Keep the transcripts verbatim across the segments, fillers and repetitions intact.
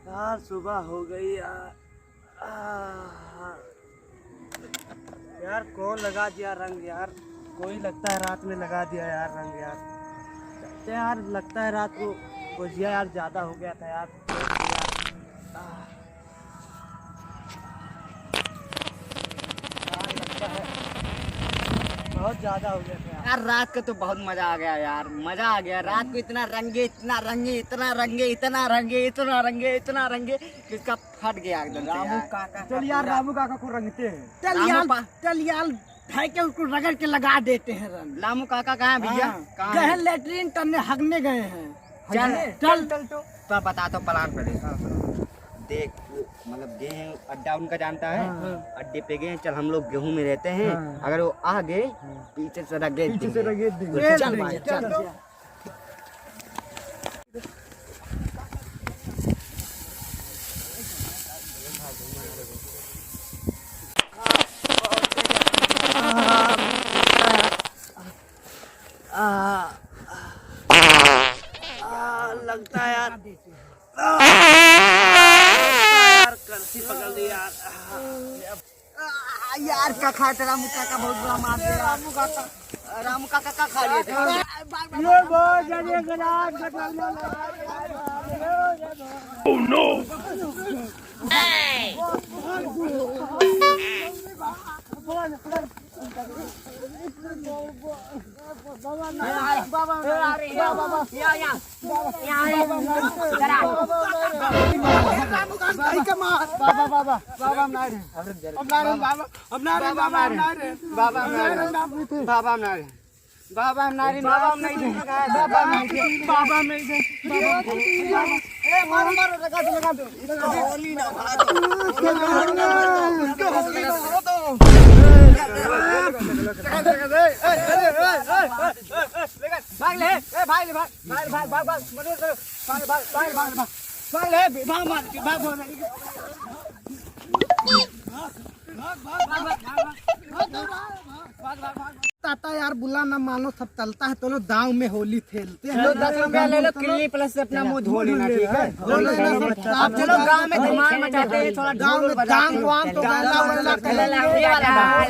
यार, सुबह हो गई यार। आह। यार, कौन लगा दिया रंग यार? कोई लगता है रात में लगा दिया यार रंग यार। चलते हैं यार, लगता है रात को गोजिया यार ज्यादा हो गया था यार। आह। बहुत ज्यादा हो गया था यार। यार, रात का तो बहुत मजा आ गया यार, मजा आ गया। रात को इतना रंगे, इतना रंगे, इतना रंगे, इतना रंगे, इतना रंगे, इतना रंगे कि इसका फट गया एकदम से रामू यार। काका का चल यार, पूरा रामू काका को रंगते हैं। चल रामू यार, पा- चल यार, धर के उसको रगड़ के लगा देते हैं रंग। रामू काका कहाँ है भैया? हाँ, कहाँ गए है? हैं लेटरिन करने, हगने गए हैं। चल, हगने? चल, चल। चल तो। तो बता तो प्लान पहले। हाँ, हाँ। देख, वो मतलब गए हैं, अड्डा उनका जानता है, हाँ, हाँ। अड्डे पे गए हैं, चल हम लोग गेहूं में रहते हैं, हाँ। अगर वो आ गए, हाँ। पीछे से रगेट पीछे से देंगे। रगेट देंगे। चल चल भाई, चल। चल। आ, आ, लगता है यार। आ, यार, कलसी पकड़ ली यार। आ, यार, का खाए थे? रामू काका बहुत बुरा मार दिया। रामू काका, रामू काका का खा लिए थे? ये बहुत जने गलास घटना लगा। Oh no! बाबा, बाबा, बाबा, बाबा, बाबा, बाबा, हम ना रहे। अब ना रहे बाबा, अब ना रहे बाबा, हम ना रहे। बाबा, हम ना रहे। बाबा, हम ना रहे। बाबा, हम ना रहे। बाबा, हम नहीं दे। बाबा, हम नहीं दे। बाबा, हम नहीं दे। बाबा, ए, मारो, मारो, लगा दो, लगा दो। इसको होली ना, भाग। इसको होली ना, भाग। भाग ले, ए, भाग ले, भाग, भाग, भाग, भाग, भाग, मनोज, भाग, भाग, भाग, भाग, भाग। भाग ले, भाग मार, भाग, भाग, भाग। ताता यार, बुला ना मानो, सब चलता है। चलो, गाँव में होली खेलते हैं। चलो, दस रुपया ले लो, चलो। क्लिनिक प्लस से अपना मुंह धो लेना, ठीक है? धो लेना, सब आप चलो, गाँव में धमाल मचाते हैं, थोड़ा गाँव में ढोल बजाते हैं। काम वाम तो गाना वाना चलो, चलेगा। ये वाला डाल।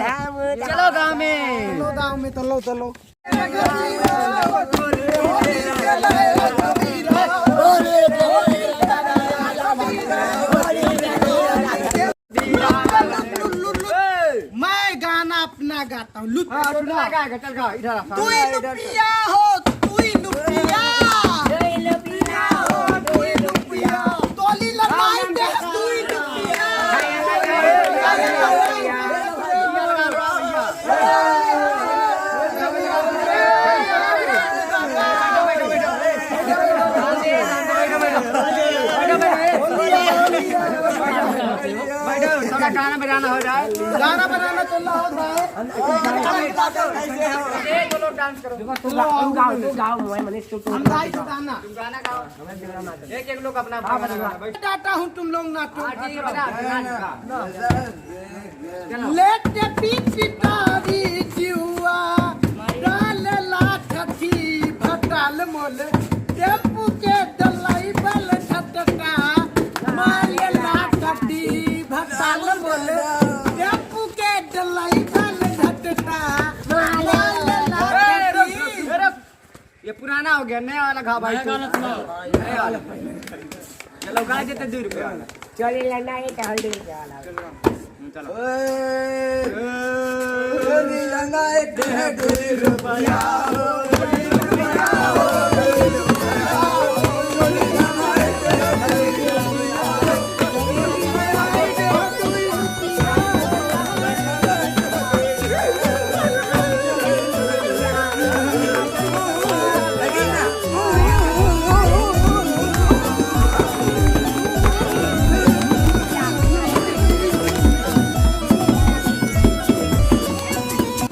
चलो, गाँव में। चलो, गाँव में, चलो, चलो। मैं गाना अपना गाता हूँ। लुक। हाँ, तू ना गा, चल गा, इधर आ, सामने। दुई लुपिया हो, दुई लुपिया। दुई लुपिया हो, दुई लुपिया। टोली लगाई दे, दुई लुपिया। बैठो, थोड़ा गाना बजाना हो जाए। गाना बजाना चल रहा हो जाए। ये दो लोग डांस करो। तू गाओ, तू गाओ, तू गाओ, मैं मनीष, तू, तू हम गाई तो गाना। तुम गाना गाओ। एक एक लोग अपना अपना गाना गाओ। बैठो। डाटा हूँ तुम लोग नाचो। हाँ, ठीक है, बजा, बजा, बजा। लेट पिचकारी जुआ डालला ठठी भटाल मोल, टेम्पू के डलाइबल झटका मारेला ठठी भटाल मोल, टेम्पू के डलाइबल झटका मारेला ए, रुक, ठठी। रुक, रुक। ये पुराना हो गया, नया वाला गा भाई नया तू। गाना सुनाओ। नया वाला। चलो, गा देते दो रुपया वाला। चल, ये लंडा ये टहल दे वाला। हम्म, चलो।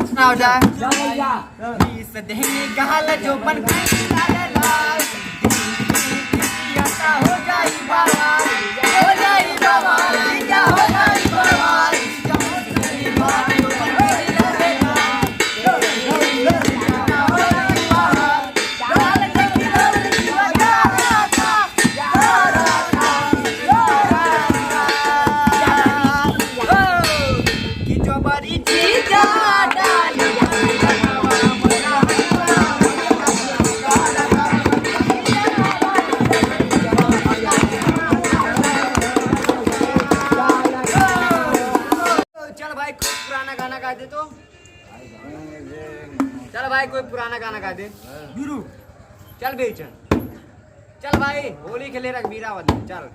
सुनाओ जा। बीस देहनी गहल जो बन के डाले लाल। हो जाई बवाल, हो जाई बवाल, हो जाई बवाल। पुराना गाना गा दे। गुरु। चल बेचन, चल भाई, होली खेले रघुवीरा बंधु, चल।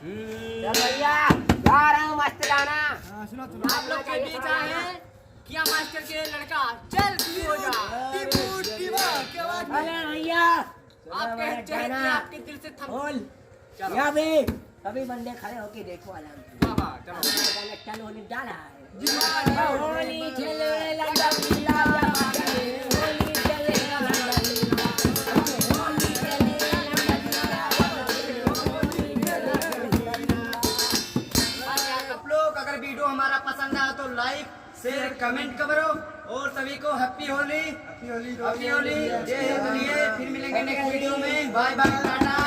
हम्म। चल भैया, गा रहा हूँ मस्त गाना। हाँ, सुना, सुना। आप लोग के बीच आए हैं किया मास्टर के लड़का, चल तू हो जा। टीपू, टीपू, क्या बात है? अरे भैया, आपके चेहरे पे, आपके दिल से थम- बोल। चलो। या भी सभी बंदे खड़े होके देखो अलग। वाह, वाह, चलो। चलो, होली डाला है। जी, वाह, वाह। होली खेले लगा, लगा, होली खेले लगा, होली खेले लगा। आप लोग अगर वीडियो हमारा पसंद आया तो लाइक, शेयर, कमेंट करो और सभी को happy Holi. Happy Holi. Happy Holi. जय हिंद। फिर मिलेंगे नेक्स्ट वीडियो में। Bye bye, Tata.